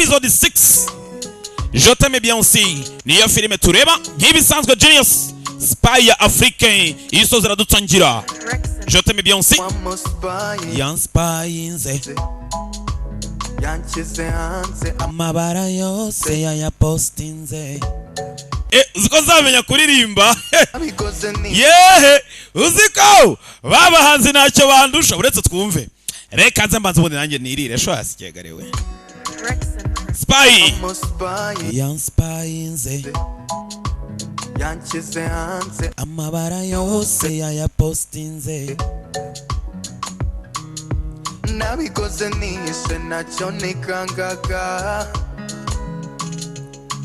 Episode 6, Je t'aime bien aussi, niyo filime tureba nk'ibisanzwe. Genius Spy ya Afrique isoza iradutangira. Je t'aime bien aussi. Wamusipayi. Yanspayinze. Yanshyize hanze. Amabara yose yayapostinze. Uzi ko nzamenya kuririmba? Abikoze ni Yehe, uzi ko babahanzi ntacyo bandusha? Uretse twumve, reka nze mbanze ubundi nanjye nirire sho hasigagarewe. Spy. Wamusipayi. Yanspayinze. Yanshyize hanze. Amabara yose yayapostinze. Nabikoze nihishe, ntacyo nikangaga,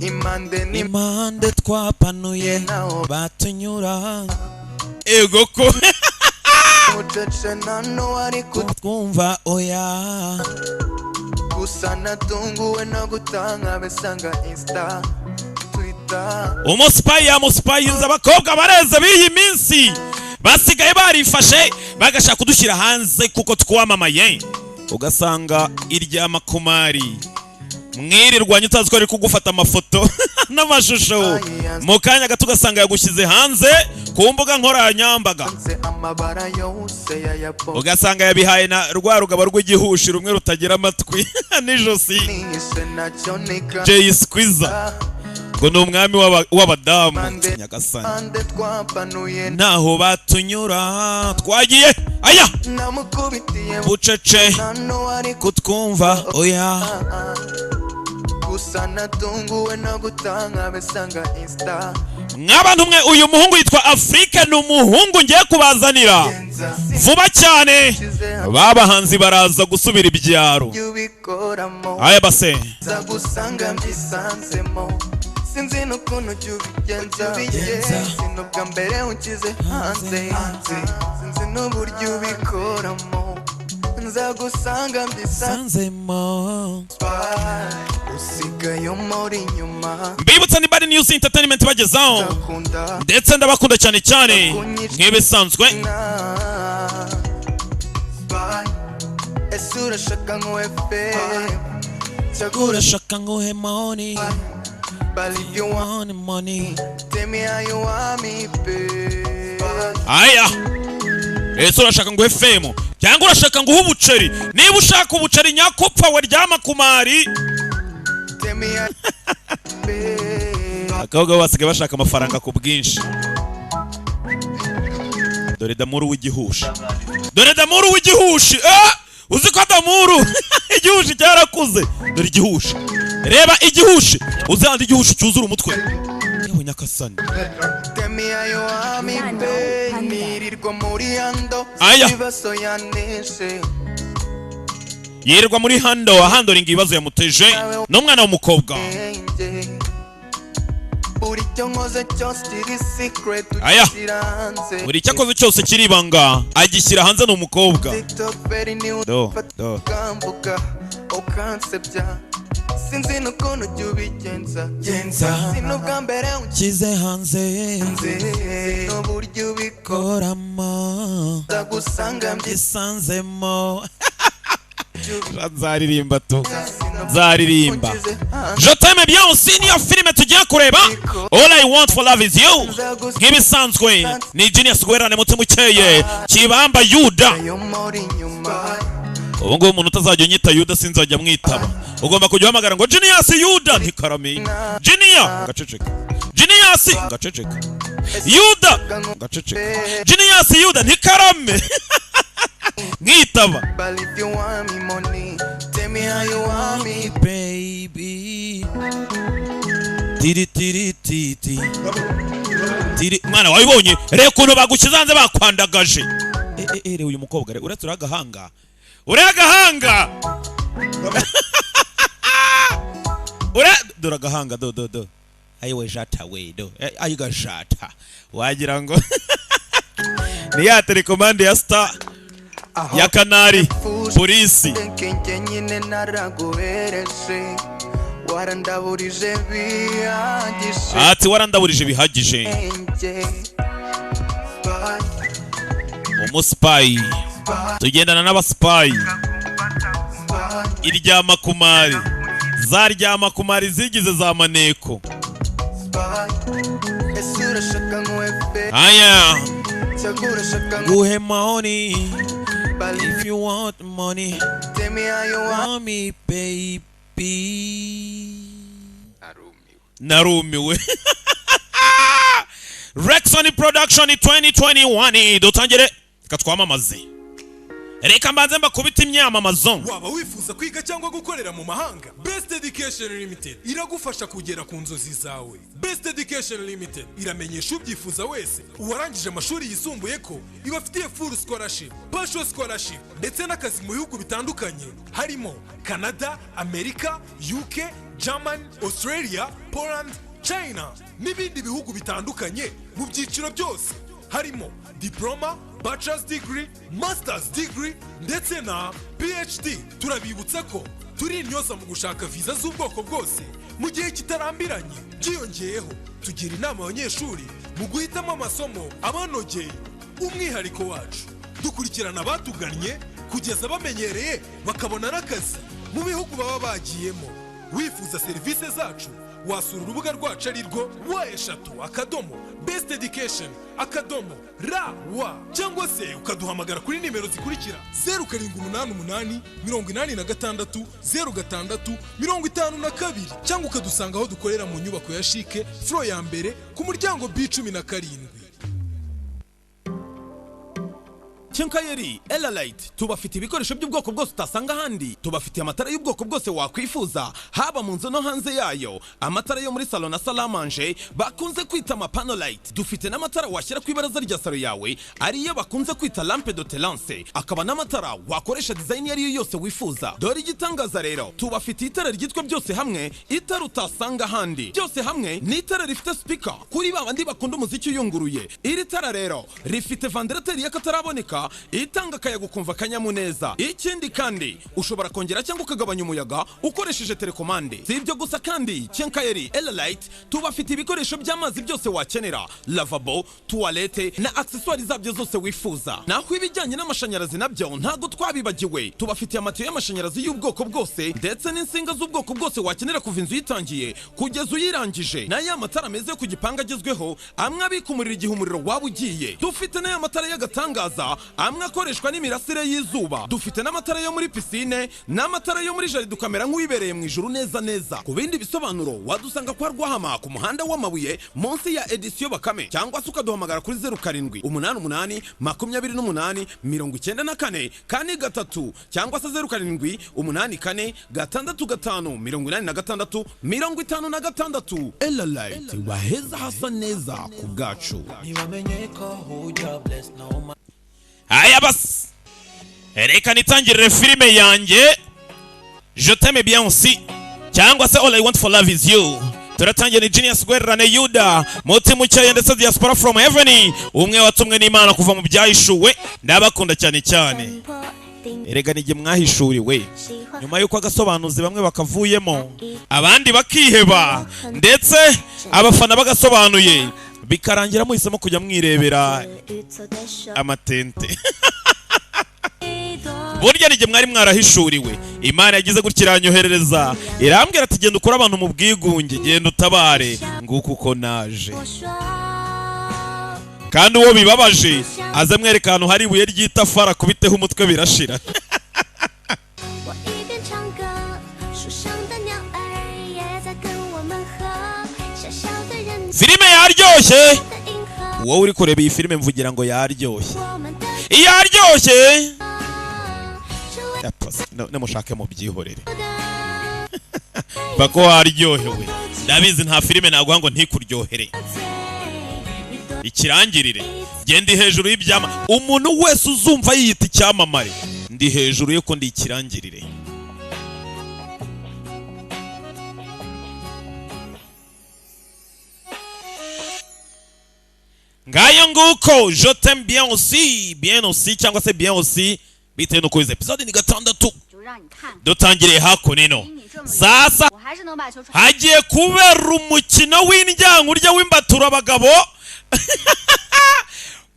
impande ni Impande twapanuye naho batunyura ego ko mucece, nta n'uwari twumva oya. Gusa natunguwe no gutanga besanga Insta, Twitter. Umusipayi yamusipayinze. Abakobwa bareze b'iyi minsi basigaye barifashe, bagashaka kudushyira hanze kuko twamamaye, ugasanga iryama kumari mwirirwanya utazi ko ari kugufata amafoto n'amashusho, mu kanya gato ugasanga yagushyize hanze ku mbuga nkoranyambaga. Nze amabara yose yayapo Ugasanga yabihaye na rwa rugabo rw'igihushi rumwe rutagira amatwi n'ijosi. Nihishe, ntacyo nika Jay Squeezer ngo ni umwami w'abadamu, nyagasani. Ande twapanuye. Ntaho batunyura, twagiye aya. Namukubitiye. Bucece. Nta n'uwari kutwumva oya. Gusa natunguwe no gutanga besanga Insta. Mwabantu mwe, uyu muhungu yitwa Afrique, ni umuhungu ngiye kubazanira Genza vuba cyane. Babahanzi baraza gusubira ibyaro. Ubikoramo. Aya base. Nza gusanga mbyisanzemo, sinzi n'ukuntu ujya ubigenza. Sinubwa mbere unshyize hanze, sinzi n'uburyo ubikoramo, nza gusanga mbyisanze. Sanzemo. Usigaye umuri inyuma. Mbibutsa ni Bad News Entertainment bagezaho. Ndakunda. Ndetse ndabakunda cyane cyane nk'ibisanzwe. Na Bye. Ese urashaka nk'uwefe? Urashaka nguhe money? But if you want Money, money. Tell me how you want me, babe. Aya, ese urashaka nguhe fame cyangwa urashaka nguhe ubuceri? Niba ushaka ubuceri nyakupfa we ryama kumari. Tell me how, babe. Abakobwa bo basigaye bashaka amafaranga ku bwinshi. Dore damuru w'igihushi, dore damuru w'igihushi. Uzi ko damuru igihushi cyarakuze? Dore igihushi, reba igihushi, uzi handi igihushi cyuzura umutwe, yewe nyakasani. Tell me how you want me, babe. Nirirwa muri ando. Aya. Ibibazo yaneshe. Yirirwa muri hando ahandoringa ibibazo yamuteje n'umwana w'umukobwa. Enge. Buri cyo nkoze cyose kiri secret. Aya. Ugishyira hanze. Buri icyo akoze cyose kiribanga, agishyira hanze, ni umukobwa. TikTok very new. Do do. Ukambuka ukansebya, sinzi n'ukuntu ujya ubigenza. Genza. Sinubwa mbere Kize hanze. unshyize, n'uburyo ubikora. Koramo. Gusanga Isanzemo. Nzaririmba tu, nzaririmba. Je t'aime bien aussi niyo filime tugiye kureba. All I Want for Love is You, nk'ibisanzwe ni Genius Guherane mutima ukeye Kibamba Yuda. Ayo muri inyuma. Ubu ngubu umuntu utazajya unyita Yuda sinzajya mwitaba. Ugomba kujya uhamagara ngo Genius Yuda ntikarame, Genius ngaceceka, Genius ngaceceka, Yuda ngaceceka, Genius Yuda ntikarame mwitaba. But if you want me money, tell me how you want me. Baby, tiri tiri titi tiri, mwana wabibonye? Reba ukuntu bagushyize hanze, bakwandagaje. Reba uyu mukobwa, reba, uretse uriya agahanga, uriya agahanga, uriya, dore agahanga, do do do, ayiwe jata we, do. Ayiga jata, wagira ngo ni ya telekomande ya Star ya Canal polisi. Njye nyine naraguhereje, warandaburije bihagije. Ati warandaburije bihagije. Njye Bye, Umusipayi. Bye, Tugendana n'abasipayi. Bye. Iryama kumari Zaryama kumari zigize za maneko. Spy. Ese urashaka nkuhe babe? Aya. Cyangwa urashaka Guhe money. Bali. If you want money. Tell me how you want. Mommy baby. Narumiwe. Rexon Production 2021, dutangire, reka twamamaze, reka mbanze mbakubite imyamamazo. Waba wifuza kwiga cyangwa gukorera mu mahanga? Best Education Limited iragufasha kugera ku nzozi zawe. Best Education Limited iramenyesha ubyifuza wese, uwarangije amashuri yisumbuye, ko ibafitiye full scholarship, partial scholarship ndetse n'akazi mu bihugu bitandukanye harimo Canada, Amerika, UK, German, Australia, Poland, China n'ibindi bihugu bitandukanye mu byiciro byose harimo diploma, bachelor's degree, master's degree ndetse na PhD. Turabibutsa ko turi intyoza mu gushaka viza z'ubwoko bwose mu gihe kitarambiranye. Byiyongeyeho, tugira inama abanyeshuri mu guhitamo amasomo abanogeye. Umwihariko wacu, dukurikirana abatugannye kugeza bamenyereye, bakabona n'akazi mu bihugu baba bagiyemo. Wifuza serivisi zacu, wasura urubuga rwacu ari rwo www.besteducation.rw, cyangwa se ukaduhamagara kuri nimero zikurikira: 0788 86 06 52, cyangwa ukadusanga aho dukorera mu nyubako ya CHIC, floor ya mbere, ku muryango B17. Quincaillerie Elalite tubafite ibikoresho by'ubwoko bwose utasanga ahandi. Tubafitiye amatara y'ubwoko bwose wakwifuza, haba mu nzu no hanze yayo, amatara yo muri salon na salle à manger bakunze kwita amapanolight. Dufite n'amatara washyira ku ibaraza rya salo yawe, ariyo bakunze kwita lampe de terrasse, akaba n'amatara wakoresha design iyo ari yo yose wifuza. Dore igitangaza rero, tubafitiye itara ryitwa Byose Hamwe, itara utasanga ahandi. Byose Hamwe ni itara rifite speaker kuri ba bandi bakunda umuziki uyunguruye. Iri tara rero rifite ventilateur y'akataraboneka itanga akayaga, ukumva akanyamuneza. Ikindi kandi, ushobora kongera cyangwa ukagabanya umuyaga ukoresheje télécommande. Si ibyo gusa kandi, Quincaillerie Elalite tubafite ibikoresho by'amazi byose wakenera, lavabo, toilette na accessoires zabyo zose wifuza. Naho ibijyanye n'amashanyarazi nabyo ntabwo twabibagiwe. Tubafitiye amatiyo y'amashanyarazi y'ubwoko bwose ndetse n'insinga z'ubwoko bwose wakenera kuva inzu yitangiye kugeza uyirangije. N'aya matara meza yo ku gipangu agezweho, amwe abika umuriro igihe umuriro waba ugiye. Dufite n'aya matara y'agatangaza, amwe akoreshwa n'imirasire y'izuba. Dufite n'amatara yo muri piscine n'amatara yo muri jardin, ukamera nk'uwibereye mu ijuru neza neza. Ku bindi bisobanuro, wadusanga kwa Rwahama, ku muhanda w'amabuye, munsi ya Éditions Bakame, cyangwa se ukaduhamagara kuri 0788 28 94 43, cyangwa se 0784 65 86 56. Elalite, baheza hasa neza ku bwacu. Aya basi, reka nitangirire filime yanjye Je t'aime bien aussi, cyangwa se All I Want for Love Is You. Turatangira, ni Genius Gwerane Yuda Mutima Ukeye ndetse Diaspora from Heaven, umwe watumwe n'Imana kuva mu byahishuwe. Ndabakunda cyane cyane. Erega nijye mwahishuriwe nyuma y'uko agasobanuzi bamwe bakavuyemo, abandi bakiheba, ndetse abafana bagasobanuye bikarangira muhisemo kujya mwirebera amatente. Burya nijye mwari mwarahishuriwe. Imana yagize gutya iranyoherereza, irambwira ati: "Genda ukure abantu mu bwigunge, genda utabare." Nguko uko naje. Kandi uwo bibabaje aze mwereka ahantu hari ibuye ry'itafari, akubiteho umutwe birashira. 我一边唱歌，树上的鸟儿也在跟我们和小小的人 Filime yaryoshye. 的银河， Wowe uri kureba iyi filime, mvugira ngo yaryoshye. 我们的 Yaryoshye. 成为 Yapfa, nimushake mubyihorere 的 bako waryohewe. Ndabizi, nta filime naguha ngo ntikuryohere. 嘴，你多 Ikirangirire, genda hejuru y'ibyama. Umuntu wese uzumva yiyita icyamamare, ndi hejuru ye ko ndi ikirangirire. Ngayo nguko, Je t'aime bien aussi, bien aussi, cyangwa se bien aussi, bitewe n'uko izi episode ni gatandatu. 就让你看看， Dutangiriye hakuno 你这么 sasa. 我还是能把球传。 Hagiye kubera umukino w'indyankurya w'imbatura abagabo.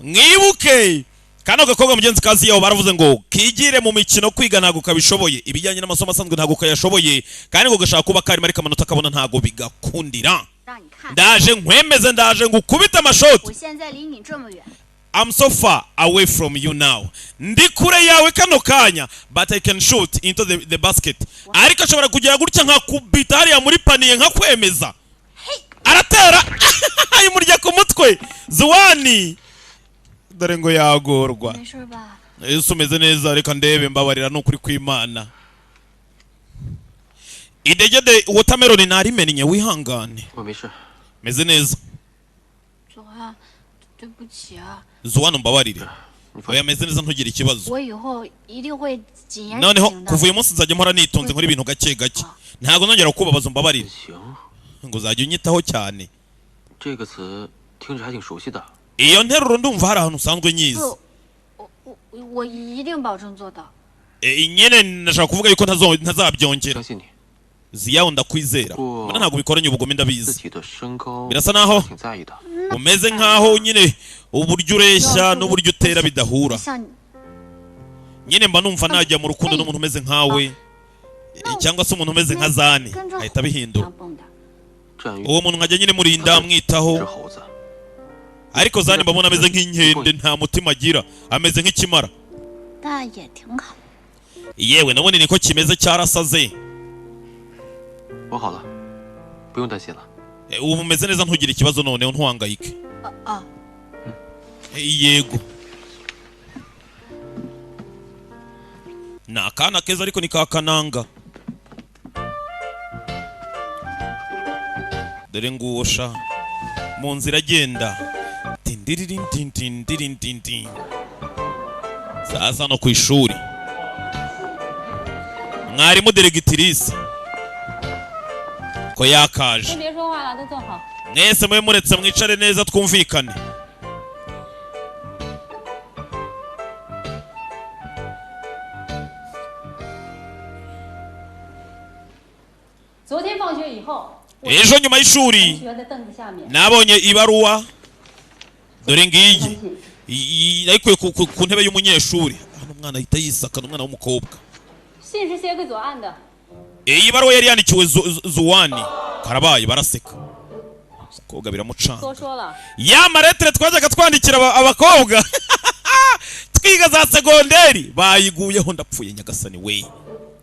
Mwibuke Kano gakobwa mugenzi kazi yaho baravuze ngo kigire mu mikino, kwiga ntabwo kabishoboye, ibijyanye n'amasomo asanzwe ntabwo kayashoboye, kandi ngo gashaka kuba karimo ariko amanota akabona ntabwo bigakundira. 让你看， Ndaje nkwemeze, ndaje ngukubite amashoti. 我现在离你这么远， I'm so far away from you now. Ndi kure yawe kano kanya, but I can shoot into the basket. Ariko ashobora kugira gutya nkakubita hariya muri panier nkakwemeza. Aratera ayimurya ku mutwe. Zuwani dore ngo yagorwa. 没事吧？ Yesu umeze neza, reka ndebe, mbabarira nukuri kw'Imana. Idegede watermelon narimennye, wihangane. 我没事。 Meze neza. 左汉，对不起啊， Zuwani umbabarire. 你放 Oya 心， meze neza, ntugire ikibazo. 我以后一定会谨言 Noneho 慎行的 kuva。uyu munsi nzajya mpora nitonze, nkora ibintu gake gake, ntabwo nongera kukubabaza, umbabarire. 行， Ngo uzajya unyitaho cyane. 这个词听着还挺熟悉的。 Iyo nteruro ndumva hari ahantu usanzwe nyizi. 不，我我我一定保证做到。 E, nyine nashaka kuvuga yuko ntazabyongera. 相信你， Ziyawe ndakwizera. Ko- Mbona ntabwo bikoranye ubugome, 自 ndabizi. 己的身高 Birasa naho 挺在意的。 umeze nkaho nyine uburyo ureshya n'uburyo utera bidahura. 像你 Nyine mba numva najya mu rukundo n'umuntu umeze nkawe, cyangwa se umuntu umeze nka Zani, 跟着 ahita abihindura. 样蹦的， 战于 Uwo muntu nkajya nyine murinda, mwitaho. 只猴子， Ariko Zani mbabona ameze nk'inkende, nta mutima agira, ameze nk'ikimara. 但也挺好。 Yewe nabone niko kimeze, cyarasaze. 我好了，不用担心了。 Ubu umeze neza, ntugire ikibazo, noneho ntuhangayike. 啊啊， Yego ni akana keza ariko ni ka kananga. Dore nguwo sha mu nzira agenda tindiririntintindirintindi. Sasa no ku ishuri mwarimu directrice ko yakaje. 先别说话了，都坐好。 Mwese mube muretse mwicare neza twumvikane. 昨天放学以后， Ejo nyuma y'ishuri 同学的凳子下面 nabonye ibaruwa, dore ngiyi. 封信， Nayikuye ku ntebe y'umunyeshuri hano. Umwana ahita yisakana, umwana w'umukobwa. 信是写给左岸的。 Iyi baruwa yari yandikiwe Zuwani. Karabaye, baraseka, umukobwa biramucanga. 多说了， Ya malettre twajyaga twandikira abakobwa twiga za segonderi bayiguyeho. Ndapfuye nyagasani we,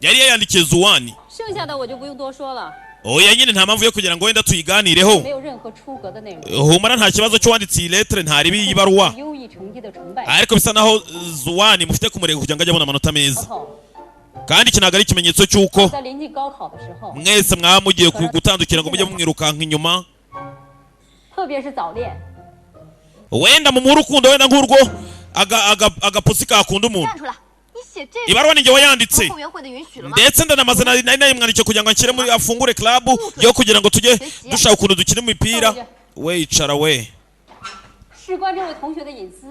yari yayandikiye Zuwani. 剩下的我就不用多说了， Oya nyine nta mpamvu yo kugira ngo wenda tuyiganireho. 没有任何出格的内容。 Humura, nta kibazo cy'uwanditse iyi lettre, ntaribi iyi baruwa. 优异成绩的崇拜。 Ariko bisa naho Zuwani mufite kumureka kugira ngo ajye abona amanota meza. 后， Kandi iki ntabwo ari ikimenyetso cy'uko 在临近高考的时候， mwese mwaba mugiye gutandukira ngo mujye mumwirukanka inyuma. 特别是早恋， Wenda mumuhe urukundo, wenda nk'urwo agapusi kakunda umuntu. 站出来！你写这个 Ibaruwa ninjye wayanditse, 后援会的允许了吗？ ndetse ndanamaze nari nayimwandikiye kugira ngo anshyire muri afungure club yo kugira ngo tujye dushaka ukuntu dukina imipira. We icara we. 事关这位同学的隐私，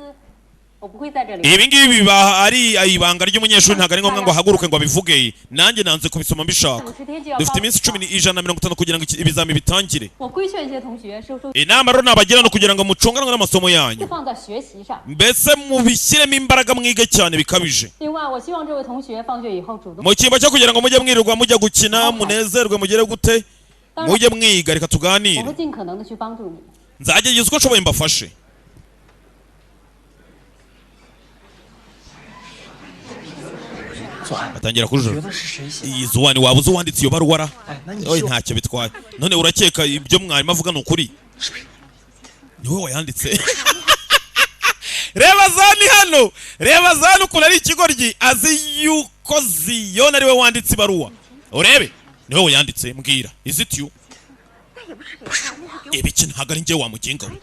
我不会在这里。 Ibi ngibi biba ari ibanga ry'umunyeshuri, ntabwo ari ngombwa ngo ahaguruke ngo abivuge. Nanjye nanze kubisoma mbishaka. 50天就要 Dufite 高 iminsi 考 cumi 150 kugira ngo ibizami bitangire. 我规劝一些同学，收收 Inama rero nabagira no kugira ngo mucunganwe n'amasomo yanyu, 放在学习上。 mbese mubishyiremo imbaraga, mwige cyane bikabije, 另外，我希望这位同学放学以后主动 mu cyimbo cyo kugira ngo mujye mwirirwa mujya gukina, munezerwe, mugere gute, 当然， mujye mwiga. Reka 我 tuganire. 会尽可能的去帮助你。 Nzagerageza uko nshoboye mbafashe. 左岸， Batangira kujura. 觉得是谁写的？ Iyi Zuwani, waba uzi uwanditse iyo baruwa ra? 哎，那你 Oye 就 ntacyo bitwaye. None urakeka ibyo mwarimu avuga ni ukuri? Ni wowe wayanditse? Reba Zani hano, reba Zani ukuntu ari ikigoryi, azi yuko Ziyona ari we wanditse ibaruwa. Urebe, ni wowe wayanditse? Mbwira, is it you? Ibiki ntabwo ari njye wa muginga we.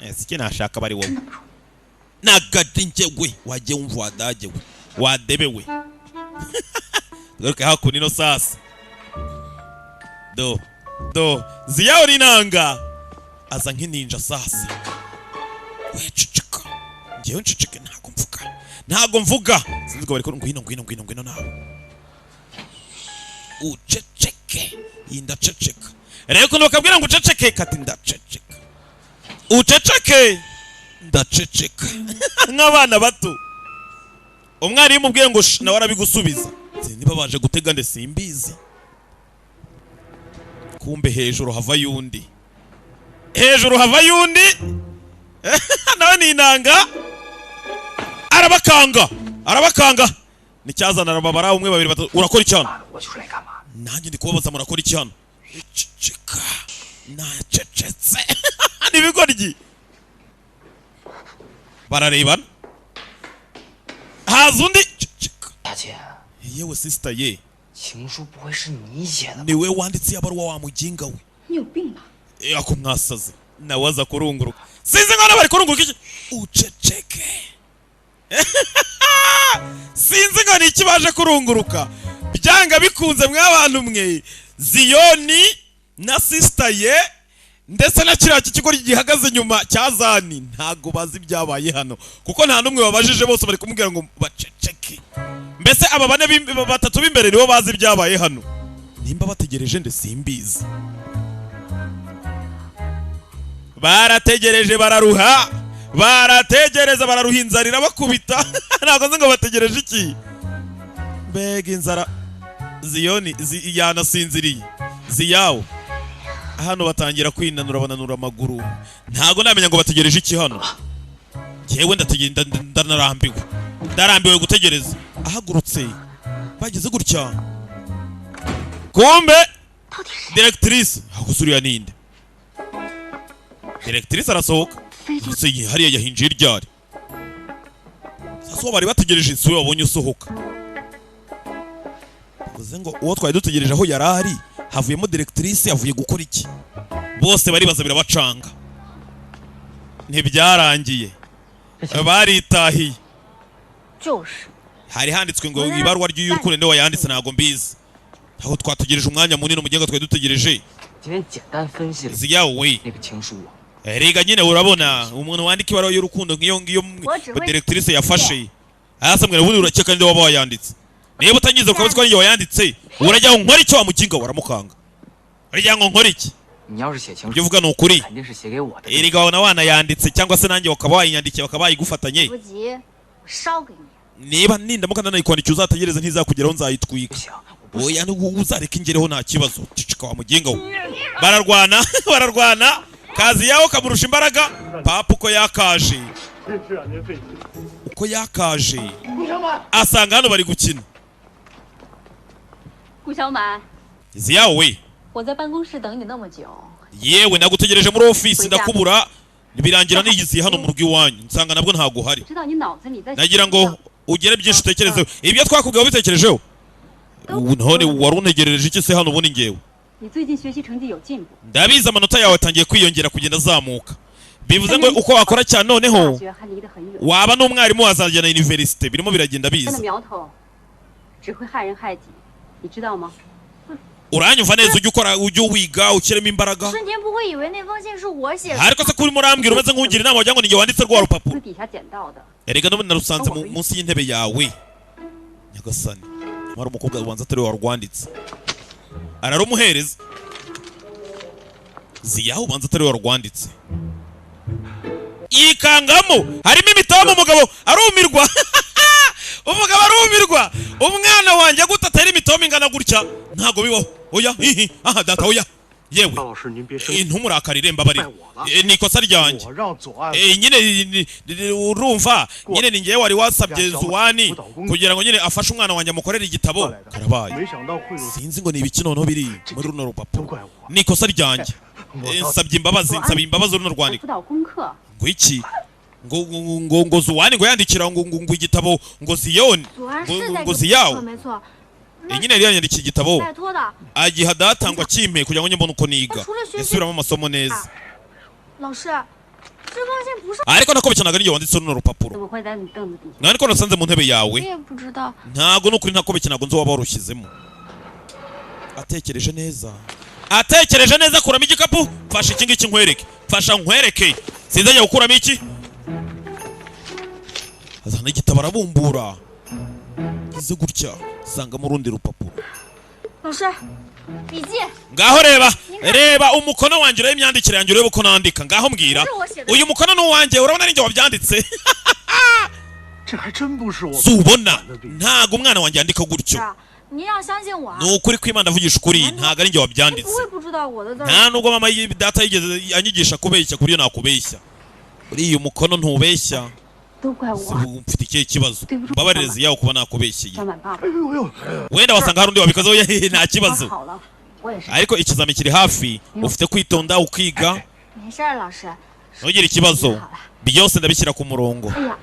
Ese iki nashaka aba ari wowe, ntabwo ari njyewe. Wajye wumva wadage we, wadebe we. Tugaruke hakuno ino sasa. Do do Ziyaho n'inanga aza nk'ininja sasa. We ceceka, njyewe nceceke, ntabwo mvuga, ntabwo mvuga. Sinzi ngo bari ko ngwino ngwino ngwino ngwino nawe uceceke. Iyi ndaceceka rero, ukuntu bakabwira ngo uceceke, kati ndaceceka, uceceke. Ndaceceka nk'abana bato. Umwarimu ubwiye ngo nawe arabigusubiza. Niba baje gutega nde simbizi. Kumbe hejuru hava yundi. Hejuru hava yundi. Nawe ni inanga. Arabakanga. Arabakanga. Nicyazana arababara umwe babiri batatu. Urakora iki hano? Nanjye ndi kubabaza murakora iki hano? Ceceka. Nacecetse. Ni bigoryi. Bararebana. Haza undi. Ceceka. Yewe sister ye. Niwe wanditse abarwa wa mujinga we. Ako mwasaze. Nawaza kurunguruka. Sinzi ngo bari kurunguruka iki. Uceceke. Sinzi ngo niki baje kurunguruka. Byanga bikunze mwabantu mwe. Ziyoni na sister ye ndetse na kiriya kigo gihagaze nyuma cyazani ntago bazi ibyabaye hano kuko nta numwe babajije, bose bari kumubwira ngo baceceke. Mbese aba bane batatu b'imbere nibo bazi ibyabaye hano. Nimba bategereje nde simbizi. Barategereje bararuha, barategereza bararuha, inzara irabakubita. Ntago nzi ngo bategereje iki. Mbega inzara. Ziyoni yanasinziriye. Ziyawo hano batangira kwinanura bananura amaguru. Ntago namenya ngo bategereje iki hano. Yewe ndategenda ndanarambiwe. Ndarambiwe gutegereza. Ahagurutse bageze gutya. Kumbe directrice agusuriya ninde? Directrice arasohoka. Ndetse hariya yahinjiye ryari. Sasa bari bategereje insu babonye usohoka. Bivuze ngo uwo twari dutegereje aho yarari havuyemo directrice avuye gukora iki? Bose bari baza birabacanga. Ntibyarangiye. Baritahiye. Hari handitswe ngo ibarwa ry'urukundo nde wayanditse ntago mbizi. Aho twategereje umwanya munini umugenga twari dutegereje. Ziyawe. Erega nyine urabona umuntu wandika ibarwa y'urukundo ngiyo ngiyo directrice yafashe. Asa mwere ubundi urakeka nde waba wayanditse. Niba utanyize ukaba uziko ninjye wayanditse, urajya ngo nkore icyo wa muginga waramukanga. Urajya ngo nkore iki? Ibyo uvuga ni ukuri. Erega wabona wanayanditse cyangwa se nanjye ukaba wayinyandikiye bakaba bayigufatanye. Niba nindamuka ndanayikwandikiye uzategereze ntizakugeraho nzayitwika. Oya uzareka ingereho nta kibazo. Cicika wa muginga we. Bararwana, bararwana. Kazi yaho kamurusha imbaraga. Papa uko yakaje. Uko yakaje. Asanga hano bari gukina. Ziyawe we. Yewe nagutegereje muri office ndakubura birangira nigiziye hano mu rugo iwanyu nsanga nabwo ntago uhari. Nagira ngo ugere byinshi utekerezeho. Ibyo twakubwiye ubitekerejeho. None wari untegerereje iki se hano ubundi ngewe? Ndabizi amanota yawe atangiye kwiyongera kugenda azamuka. Bivuze ngo uko wakora cyane noneho waba n'umwarimu wazajya na university birimo biragenda biza. Uranyumva neza ujye ukora ujye wiga ukiremo imbaraga. Ariko se kuri murambwira umeze nk'ugira inama wagira ngo ninjye wanditse rwa rupapuro. Erega n'ubundi narusanze munsi y'intebe yawe. Nyagasani. Mara umukobwa ubanza atari warwanditse. Ararumuhereza. Ziyaho ubanza atari warwanditse. Yikangamo harimo imitoma umugabo arumirwa. Umugabo arumirwa. Umwana wanjye gutatera imitoma ingana gutya ntago bibaho. Oya hihi aha data oya. Yewe ntumurakarire mbabarira. Ni ikosa ryanjye. Nyine urumva nyine ni ngewe wari wasabye Zuwani kugira ngo nyine afashe umwana wanjye amukorere igitabo. Karabaye. Sinzi ngo ni ibiki noneho biri muri runo rupapuro. Ni ikosa ryanjye. Nsabye imbabazi, nsabye imbabazi runo rwandiko. Ngo iki? Ngo ngo Zuwani ngo yandikira ngo ngo igitabo ngo Ziyoni ngo Ziyawo. Nyine yari yanyandikiye igitabo agiha data ngo akimpe kugira ngo mbone uko niga yasubiramo amasomo neza. Ariko nakobekanaga n'igihe wanditse runo rupapuro. Ariko nasanze mu ntebe yawe. Ntago nukuri ntakobekanaga nzo waba warushyizemo. Atekereje neza. Atekereje neza kuramo igikapu. Mfasha iki ngiki nkwereke. Mfasha nkwereke. Sinzajya gukuramo iki? Azana igitabo arabumbura. Ize gutya sanga mu rundi rupapuro. Ngaho reba Reba umukono wanjye, urebe imyandikire yanjye, urebe uko nandika. Ngaho mbwira, uyu mukono ni uwanjye? Urabona ari njye wabyanditse? 这还真不是我。 Zubona ntago umwana wanjye yandika gutyo. 您要相信我啊， Ni ukuri kw'Imana, ndavugisha ukuri, ntago ari njye 不 wabyanditse. 会不知道我的字儿。 Nta nubwo mama data yigeze anyigisha kubeshya ku buryo nakubeshya. Uriya umukono ntubeshya. 都怪我， Ubu mfite ikihe kibazo? Mbabarire yawe kuba nakubeshyeye. 小满爸爸。 Wenda wasanga hari undi wabikoze we, nta kibazo. 好了，我也是。 Ariko ikizami kiri hafi, ufite kwitonda ukiga. 没事儿，老师。 Ntugire ikibazo, byose ndabishyira ku murongo. 哎呀，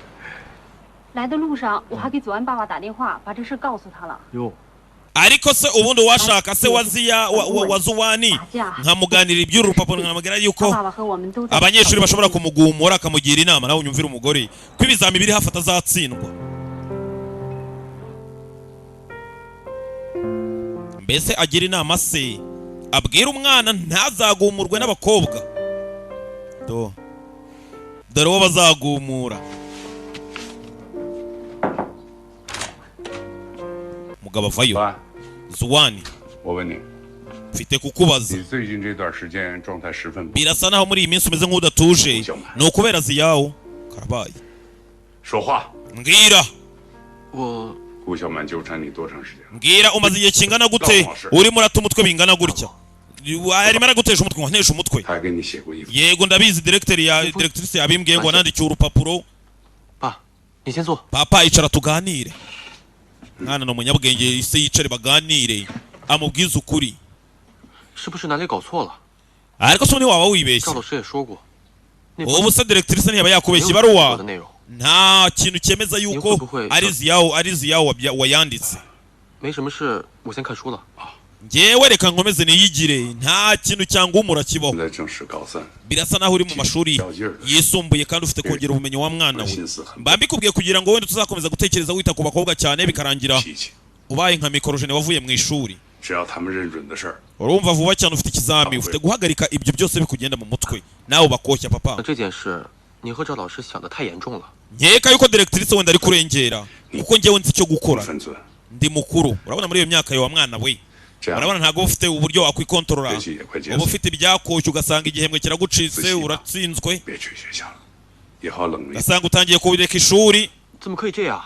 来的路上我还给左安爸爸打电话，把这事告诉他了。 哟， Ariko se ubundi uwashaka se waziya wa Zuwani nkamuganirira iby'uru rupapuro, nkamubwira 他 yuko 爸爸和我们都在 abanyeshuri bashobora kumugumura akamugira inama, nawe unyumvire umugore ko ibizami biri hafi atazatsindwa. Mbese agira inama se abwira umwana ntazagumurwe n'abakobwa? Do dore uwo bazagumura. Mugabo avayo. Zuwani, 我问你， mfite kukubaza. 你最近这段时间状态十分不 Birasa naho muri iyi minsi umeze nk'udatuje, ni ukubera ziyawo? Karabaye. 说话。 Mbwira. 我 顾小满纠缠你多长时间？ Mbwira, umaze igihe kingana gute urimo urata umutwe bingana gutya? Arimo aragutesha umutwe ngo nteshe umutwe? 他还给你写过一封。 Yego, ndabizi, directeur ya directrice yabimbwiye ngo nandikiye urupapuro. 爸，你先坐。 Papa, icara tuganire. Mwana ni umunyabwenge, ise yicare baganire, amubwize ukuri. 是不是哪里搞错了？ Ariko se ntiwaba wibeshye? 赵老师也说过，那 Ubu se directrice ntiyaba 没 yakubeshye 有 ibaruwa? 我的内容， Nta kintu cyemeza yuko ari ziyawo, ari ziyawo wayanditse. 没什么事，我先看书了。 Njyewe reka nkomeze niyigire, nta kintu cyangumura kibaho. 现在正是高三， Birasa naho uri mu mashuri yisumbuye kandi ufite kongera ubumenyi wa mwana we. Mba mbikubwiye kugira ngo wenda tuzakomeza gutekereza wita ku bakobwa cyane, bikarangira ubaye nka mikorojene wavuye mu ishuri. 只要他们认准的事儿， Urumva vuba cyane ufite ikizami, ufite guhagarika ibyo byose bikugenda mu mutwe nawe bakoshya papa. 那这件事，你和赵老师想的太严重了。 Nkeka yuko directrice wenda ari kurengera, kuko njyewe nzi icyo gukora, ndi mukuru. Urabona muri iyo myaka yawe wa mwana we, urabona ntabwo uba ufite uburyo wakwikontorora, uba ufite ibyakoshye, ugasanga igihembwe kiragucitse, uratsinzwe, 别去学校了，以后冷一 ugasanga utangiye kubireka ishuri. 怎么可以这样？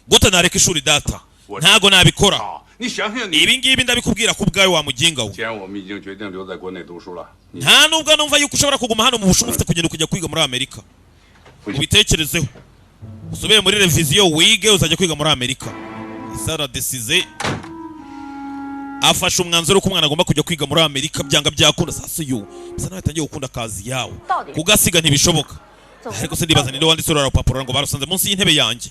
Gute nareka ishuri data? Ntago nabikora. 你想想你， Ibi ngibi ndabikubwira ku bwawe wa muginga we. 既然我们已经决定留在国内读书了， Nta nubwo numva yuko ushobora kuguma hano mu Bushinwa, ufite kugenda ukajya kwiga muri Amerika. Ubitekerezeho, usubire muri reviziyo wige, uzajya kwiga muri Amerika. Isara desize, afashe umwanzuro ko umwana agomba kujya kwiga muri Amerika byanga byakunda. Sasa uyu bisa naho yatangiye gukunda akazi yawe, kugasiga ntibishoboka. Ariko se ndibaza ninde wanditse uru rupapuro ngo barusanze munsi y'intebe yanjye?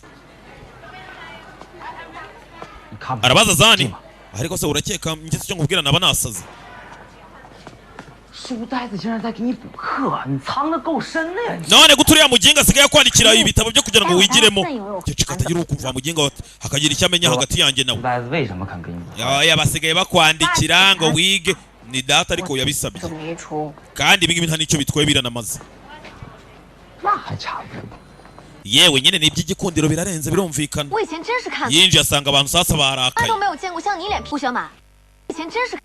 Arabaza Zani. Ariko se urakeka ngeze icyo nkubwira naba nasaze? 书呆子竟然在给你补课，你藏的够深的呀！你 None gute uriya muginga asigaye akwandikira ibitabo byo kugira ngo wigiremo? Ceceka atagira ukumva muginga hakagira icyo amenya hagati yanjye nawe. 书呆子为什么肯给你补？ Oya, basigaye bakwandikira ngo wige, ni data ariko yabisabye. 没出， Kandi ibi ngibi nta n'icyo bitwaye, biranamaze. 那还差不多。 Yewe nyine ni iby'igikundiro, birarenze, birumvikana. 我以前真是看， Yinjiye asanga abantu sasa 从来 barakaye. 都没有见过像你脸皮。顾小马，以前真是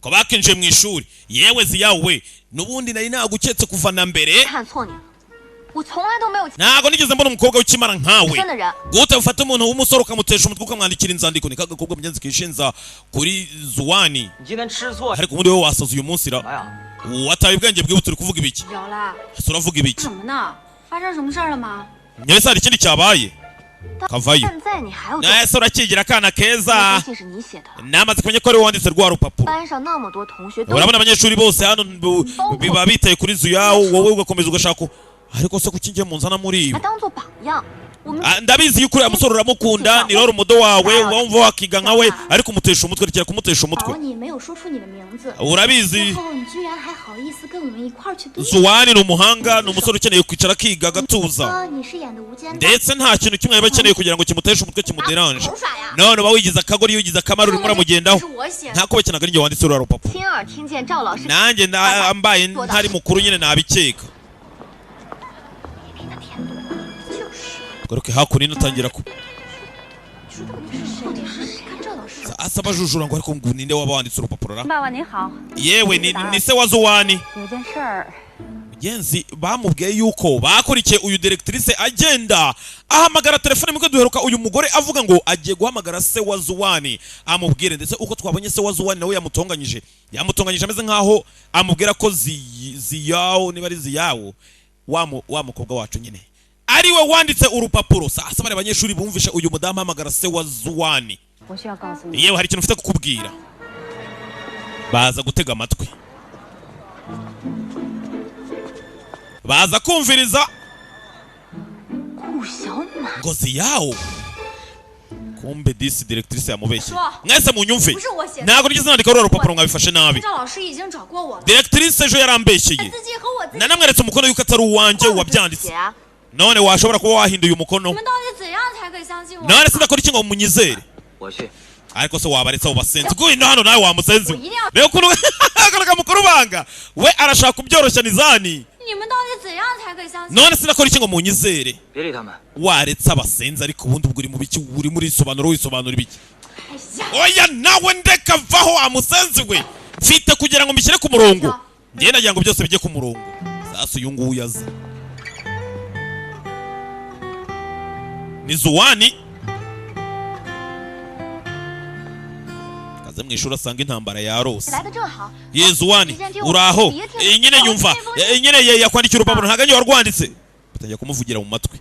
Ko bakinjiye mu ishuri. Yewe ziyawe, n'ubundi nari naguketse kuva na mbere. 看错你了，我从来都没有 Ntago nigeze mbona umukobwa w'ikimara nkawe. 真的人。 Gute ufata umuntu w'umusore ukamutesha umutwe ukamwandikira inzandiko? Ni kagakobwa mugenzi kishinza kuri Zuwani. 你今天吃错 Ariko ubundi wowe wasaze uyu munsi ra? Wataye ubwenge bwibutse, uri kuvuga ibiki? 有了， Ese uravuga ibiki? 怎么呢？发生什么事儿了吗？ Nyese hari ikindi cyabaye? Kavayo. 现在你还有这 Nese urakigira akana 封 keza. 信是你写的， Namaze kumenya ko ari wowe wanditse rwa rupapuro. 班上那么多同学都 Urabona abanyeshuri bose hano biba bitaye kuri Zuyawo, wowe ugakomeza ugashaka. Ariko se kuki ngiye munzana muri ibi? 还当做榜样。我们 Ah, ndabizi yuko uriya musore uramukunda, ni rero umudo wawe, uba wumva wakiga nkawe, ariko umutesha umutwe, rekera kumutesha umutwe. 保你没有说出你的名字， Urabizi 然后你居然还好意思跟我们一块儿去读。 Zuwani ni umuhanga, ni umusore ukeneye kwicara akiga agatuza, 说你是演的无间道， ndetse nta kintu kimwe yaba akeneye kugira ngo kimuteshe umutwe, kimuderanje. None uba wigize akagori, wigize akamaro, urimo uramugendaho. 是我写的。 Nta kubekinaga ari njye wanditse uriya rupapuro. 亲耳听见赵老师 Nanjye mbaye ntari mukuru nyine nabikeka. Garuke hakuno, atangira ku 到底是谁？看赵老师， Sasa bajujura ngo ariko ngo ninde waba wanditse urupapuro ra? 爸爸您好， Yewe ni se wa Zuwani. 有件事儿， Mugenzi bamubwiye yuko bakurikiye uyu directrice agenda ahamagara telefone muko duheruka uyu mugore avuga ngo agiye guhamagara se wa Zuwani amubwire, ndetse uko twabonye se wa Zuwani nawe yamutonganyije ameze nkaho amubwira ko ziyawo niba ari ziyawo wa mukobwa wacu nyine ari we wanditse urupapuro. Sasa bari abanyeshuri bumvishe uyu mudamu ahamagara se wa Zuwani. 我需要告诉你， Yewe hari ikintu mfite kukubwira. Baza gutega amatwi, baza kumviriza 顾小满 ngo ziyawo. Kumbe disi directrice yamubeshye. Mwese munyumve, ntabwo nigeze nandika ruriya rupapuro mwabifashe nabi. 赵老师已经找过我了， Directrice ejo yarambeshyeye, 自己和我自己 nanamweretse umukono yuko atari uwanjye wabyanditse. 写啊。 None washobora kuba wahinduye umukono. 你们到底怎样才可以相信我？ None sindakora iki ngo munyizere? 我去。 Ariko se wabaretse abo basenzi ngwino hano nawe wamusenzi we. Reba ukuntu akora mukuru banga we arashaka kubyoroshya nizani. 你们到底怎样才可以相信？ None sinakora iki ngo munyizere? 别理他们。 Waretse abasenzi ariko ubundi ubwo uri mu biki? Uri muri sobanuro wisobanura ibiki? 哎呀， Oya nawe ndeka vaho amusenzi we, mfite kugira ngo mbishyire ku murongo. Njye nagira ngo byose bijye ku murongo. Sasa uyu nguyu aza ni Zuwani. Kaze mu ishuri asanga intambara yarose. 来的正好。 Ye Zuwani uraho? Nyine nyumva nyine yakwandikiye urupapuro ntabwo ari warwanditse. Batangira kumuvugira mu matwi.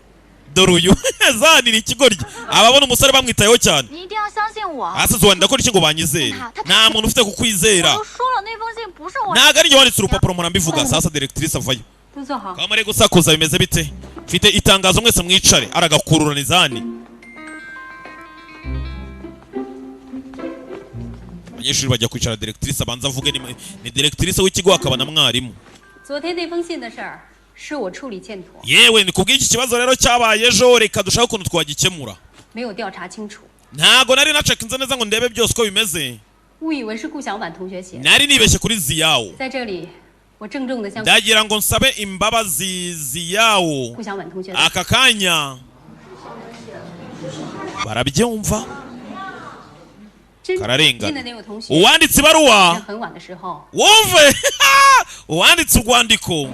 Dore uyu Zani ni ikigoryi, ababona umusore bamwitayeho cyane. 你一定要相信我。 Asa Zuwani ndakora iki ngo banyizere? Nta muntu ufite kukwizera. 我都说了，那封信不是我。 Ntabwo ari njye wanditse urupapuro mpora mbivuga. Sasa directrice avayo. 都坐好。 Kamare gusakuza bimeze bite? Mfite itangazo mwese mwicare. Aragakurura nizani. Abanyeshuri bajya kwicara, directrice abanza avuge. Ni directrice w'ikigo akaba na mwarimu. 昨天那封信的事儿，是我处理欠妥， Yewe ni kubw'iki kibazo rero cyabaye ejo, reka dushake ukuntu twagikemura. 没有调查清楚， Ntago nari nacekinze neza ngo ndebe byose uko bimeze. 误以为是顾小满同学写的。 Nari nibeshye kuri Ziyawo. 在这里，我郑重的向 Ndagira ngo nsabe imbabazi Ziyawo. 顾小满同学 Aka kanya barabyumva 真 kararengana. 进的那位同学 Uwanditse ibaruwa 在很晚的时候， wumve uwanditse urwandiko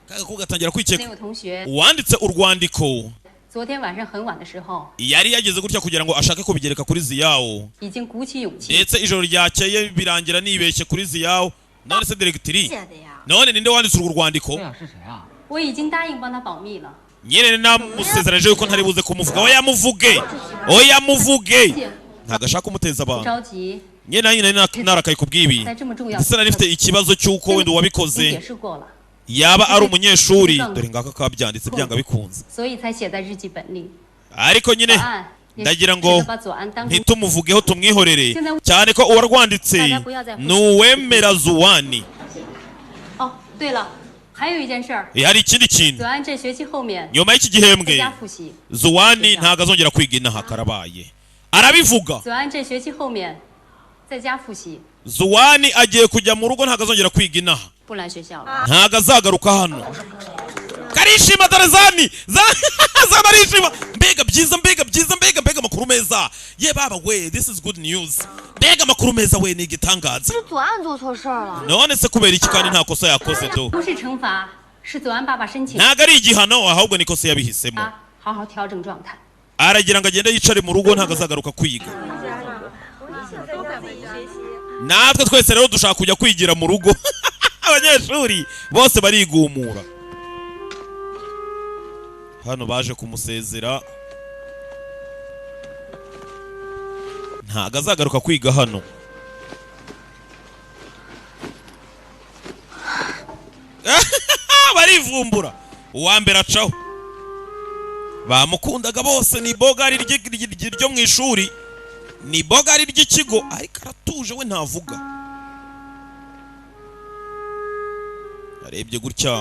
kagakobwa gatangira 那 kwikeka. 位同学 Uwanditse urwandiko 昨天晚上很晚的时候， yari yageze gutya kugira ngo ashake kubigereka kuri Ziyawo, 已经鼓起勇气 ndetse ijoro ryakeye birangira nibeshye kuri Ziyawo. None se directrice, 写的呀。 none ninde wanditse urwo rwandiko? 是谁啊？ 我已经答应帮他保密了。 Nyine namusezeranije yuko ntari buze kumuvuga. Oya muvuge, oya muvuge, ntabwo ashaka kumuteza 不 abantu. 着急， Nyine nanjye nari narakaye kubw'ibi, 在这么重要 ndetse nari mfite ikibazo cy'uko wenda 已经 uwabikoze 解释过了， yaba ari umunyeshuri. Dore ngaka kabyanditse byanga bikunze. 所以才写在日记本里。 Ariko nyine 左岸也 ndagira 是 ngo 把左岸当成 ntitumuvugeho tumwihorere, cyane ko uwarwanditse ni uwemera Zuwani. 哦，对了，还有一件事儿， Hari ikindi kintu, 左岸这学期后面 nyuma y'iki 在 gihembwe 家复习。 Zuwani ntabwo azongera kwiga inaha. Karabaye arabivuga. 左岸这学期后面在家复习， Zuwani agiye kujya mu rugo, ntabwo azongera kwiga inaha, 不来学校了。 ntabwo azagaruka hano. Karishima dore Zani Zani arishima. Mbega byiza, mbega byiza, mbega mbega amakuru meza. Ye baba we, this is good news. Mbega amakuru meza we, ni igitangaza. 是左岸做错事儿了。 None se kubera iki kandi nta kosa yakoze do? 不是惩罚，是左岸爸爸申请 Ntabwo ari igihano, ahubwo ni ikosa yabihisemo. 他好好调整状态。 Aragira ngo agende yicare mu rugo, ntabwo azagaruka kwiga. Natwe twese rero dushaka kujya kwigira mu rugo. Abanyeshuri bose barigumura. Hano baje kumusezera, ntabwo azagaruka kwiga hano. Barivumbura, uwa mbere acaho. Bamukundaga bose, ni bogari ryo mu ishuri, ni bogari ry'ikigo, ariko aratuje we ntavuga. Arebye gutya